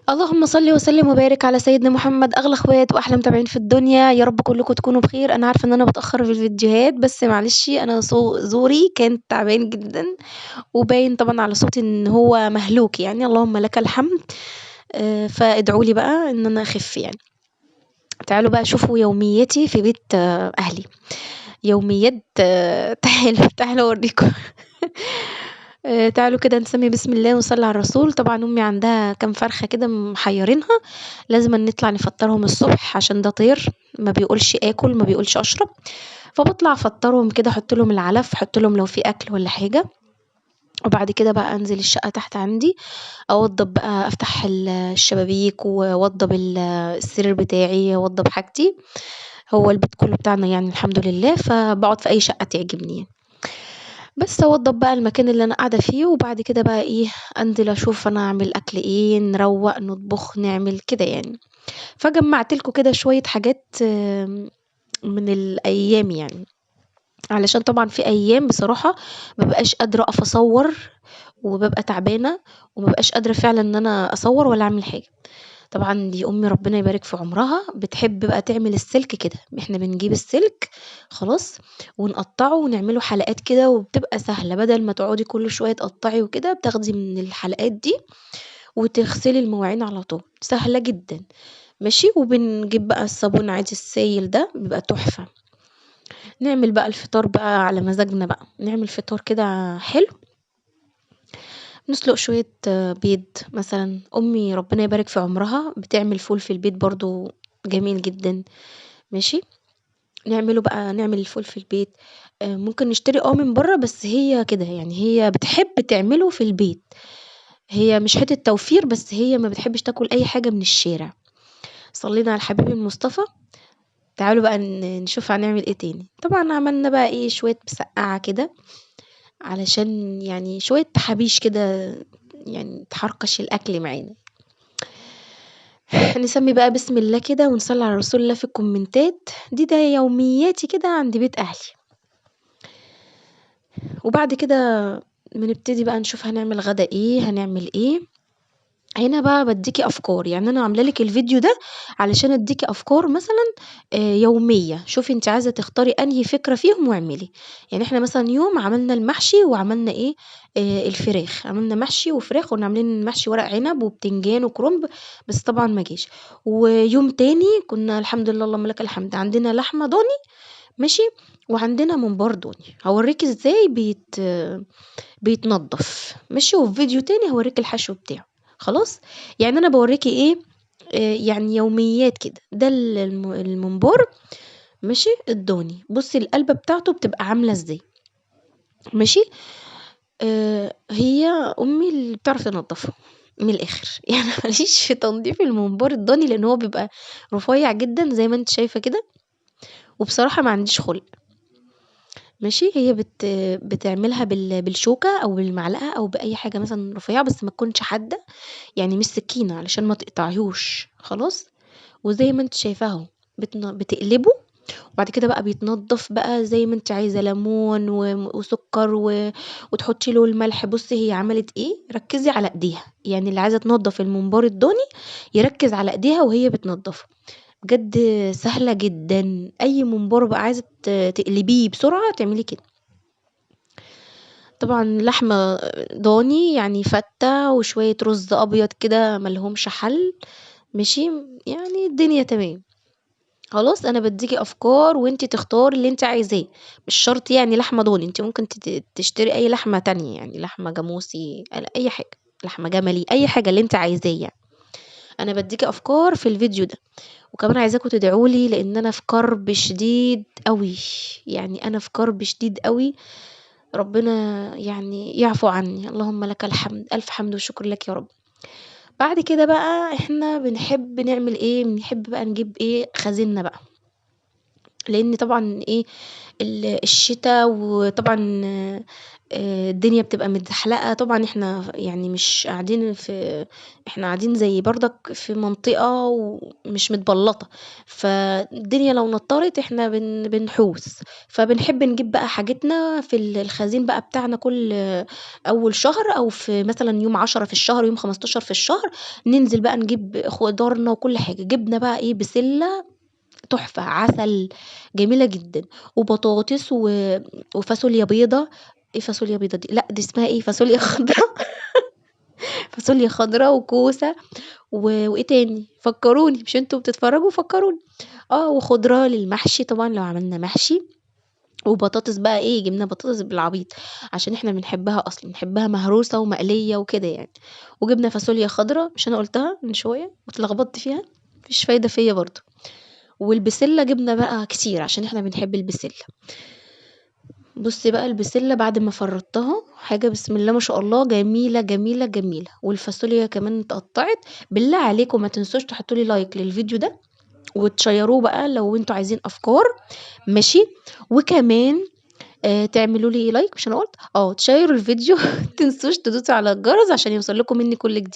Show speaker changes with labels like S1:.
S1: اللهم صل وسلم وبارك على سيدنا محمد، اغلى اخوات واحلى متابعين في الدنيا. يا رب كلكم تكونوا بخير. انا عارفه ان انا بتاخر في الفيديوهات، بس معلش انا زوري كان تعبان جدا، وباين طبعا على صوتي ان هو مهلوك يعني، اللهم لك الحمد. فادعوا لي بقى ان انا اخف يعني. تعالوا بقى شوفوا يومياتي في بيت اهلي، يوميات. تعالوا اوريكم. تعالوا كده نسمي بسم الله ونصلي على الرسول. طبعا امي عندها كام فرخة كده محيرينها، لازم نطلع نفطرهم الصبح عشان ده طير ما بيقولش اكل ما بيقولش اشرب، فبطلع افطرهم كده، احط لهم العلف، احط لهم لو في اكل ولا حاجة. وبعد كده بقى انزل الشقة تحت عندي، اوضب بقى، افتح الشبابيك واوضب السرير بتاعي، واوضب حاجتي. هو البيت كله بتاعنا يعني الحمد لله، فبقعد في اي شقه تعجبني يعني. بس اوضب بقى المكان اللي انا قاعدة فيه، وبعد كده بقى انزل اشوف انا اعمل اكل ايه، نروق، نطبخ، نعمل كده يعني. فجمعت لكم كده شوية حاجات من الايام يعني، علشان طبعا في ايام بصراحة مبقاش قادرة اقف اصور، وببقى تعبانة ومبقاش قادرة فعلا ان انا اصور ولا اعمل حاجة. طبعا دي امي ربنا يبارك في عمرها، بتحب بقى تعمل السلك كده. احنا بنجيب السلك خلاص ونقطعه ونعمله حلقات كده، وبتبقى سهلة، بدل ما تقعدي كل شوية تقطعي وكده، بتاخدي من الحلقات دي وتغسلي المواعين على طول، سهلة جدا ماشي. وبنجيب بقى الصابون عادي السايل ده، بيبقى تحفة. نعمل بقى الفطار بقى على مزاجنا بقى، نعمل فطار كده حلو، نسلق شوية بيض مثلا. أمي ربنا يبارك في عمرها بتعمل فول في البيت برضو جميل جدا ماشي. نعمله بقى، نعمل الفول في البيت. ممكن نشتري من بره، بس هي كده يعني، هي بتحب تعمله في البيت، هي مش حتة توفير، بس هي ما بتحبش تاكل أي حاجة من الشارع. صلينا على الحبيب المصطفى. تعالوا بقى نشوف هنعمل ايه تاني. طبعا عملنا بقى شوية مسقعة كده، علشان شوية تحابيش كده تحركش الأكل معانا. نسمي بقى بسم الله كده ونصلي على رسول الله في الكومنتات. ده يومياتي كده عند بيت أهلي. وبعد كده بنبتدي بقى نشوف هنعمل غدا ايه، هنعمل ايه. هنا بقى بديكي أفكار، أنا عاملة لك الفيديو ده علشان أديكي أفكار مثلا، يومية. شوفي انت عايزة تختاري أنهي فكرة فيهم واعملي. احنا مثلا يوم عملنا المحشي وعملنا ايه، الفراخ، عملنا محشي وفراخ، وكنا عاملين محشي ورق عنب وبتنجان وكرنب، بس طبعا ما جاش. ويوم تاني كنا الحمد لله اللهم لك الحمد عندنا لحمة ضاني ماشي، وعندنا ممبار ضاني. هوريكي ازاي بيتنضف ماشي، وفي فيديو تاني هوريكي الحشو بتاعه. خلاص انا بوريكي ايه، يوميات كده. ده الممبار ماشي الضاني. بصي القلبه بتاعته بتبقى عامله ازاي ماشي. هي امي اللي بتعرف تنضفه من الاخر. ماليش في تنظيف الممبار الضاني لان هو بيبقى رفيع جدا زي ما انت شايفه كده، وبصراحة ما عنديش خلق ماشي. هي بتعملها بالشوكة أو بالمعلقة أو بأي حاجة مثلا رفيعة، بس ما تكونش حادة، يعني مش سكينة علشان ما تقطعيهوش. خلاص وزي ما انت شايفاه اهو، بتقلبه، وبعد كده بقى بيتنضف بقى زي ما انت عايزة، ليمون وسكر وتحطي له الملح. بصي هي عملت ايه، ركزي على ايديها، اللي عايزة تنضف الممبار الضاني يركز على ايديها وهي بتنضفه. بجد سهلة جدا، اي ممبار بقى عايزة تقلبيه بسرعة تعملي كده. طبعا لحمة ضاني يعني فتة وشوية رز ابيض كده ملهمش حل ماشي، الدنيا تمام. خلاص انا بديكي افكار وانتي تختاري اللي انتي عايزاه، مش شرط لحمة ضاني، انتي ممكن تشتري اي لحمة تانية، لحمة جاموسي، اي حاجة، لحمة جملي، اي حاجة اللي انتي عايزاه. انا بديكي افكار في الفيديو ده. وكمان عايزاكم تدعوا لي لان انا في كرب شديد قوي، انا في كرب شديد قوي، ربنا يعفو عني، اللهم لك الحمد، الف حمد وشكر لك يا رب. بعد كده بقى احنا بنحب نعمل ايه، بنحب بقى نجيب ايه خزيننا بقى، لإن طبعًا إيه، الشتا وطبعًا الدنيا بتبقى متزحلقة، طبعًا إحنا يعني مش قاعدين في إحنا قاعدين زي برضك في منطقة ومش متبلطة، فالدنيا لو نطّرت إحنا بنحوس، فبنحب نجيب بقى حاجتنا في الخزين بقى بتاعنا كل أول شهر أو في مثلًا يوم 10 في الشهر، يوم 15 في الشهر، ننزل بقى نجيب خضارنا وكل حاجة. جِبنا بقى إيه، بسلة تحفة، عسل، جميلة جدًا، وبطاطس وفاصوليا بيضا، إيه فاصوليا بيضا دي؟ لأ دي اسمها إيه، فاصوليا خضرا فاصوليا خضرا وكوسة وإيه تاني؟ فكّروني، مش أنتم بتتفرّجوا فكّروني. وخضرة للمحشي طبعًا لو عملنا محشي، وبطاطس بقى إيه، جِبنا بطاطس بالعبيط عشان إحنا بنحبها أصلًا، بنحبها مهروسة ومقلية وكده يعني. وجِبنا فاصوليا خضرا، مش أنا قُلتها من شوية واتلخبطت فيها؟ ما فيش فايدة فيّا برضه. والبسلة جِبنا بقى كتير عشان إحنا بنحب البسلة. بُصّي بقى البسلة بعد ما فرطتها حاجة بسم الله ما شاء الله جميلة، جميلة، جميلة، والفاصوليا كمان اتقطّعت. بالله عليكم ما تنسوش تحطّوا لي like للفيديو ده وتشيّروه بقى لو أنتم عايزين أفكار، ماشي، وكمان تعملوا لي like مش أنا قُلت؟ تشيّروا الفيديو ما تنسوش تدوسوا على الجرس عشان يوصل لكم منّي كل جديد.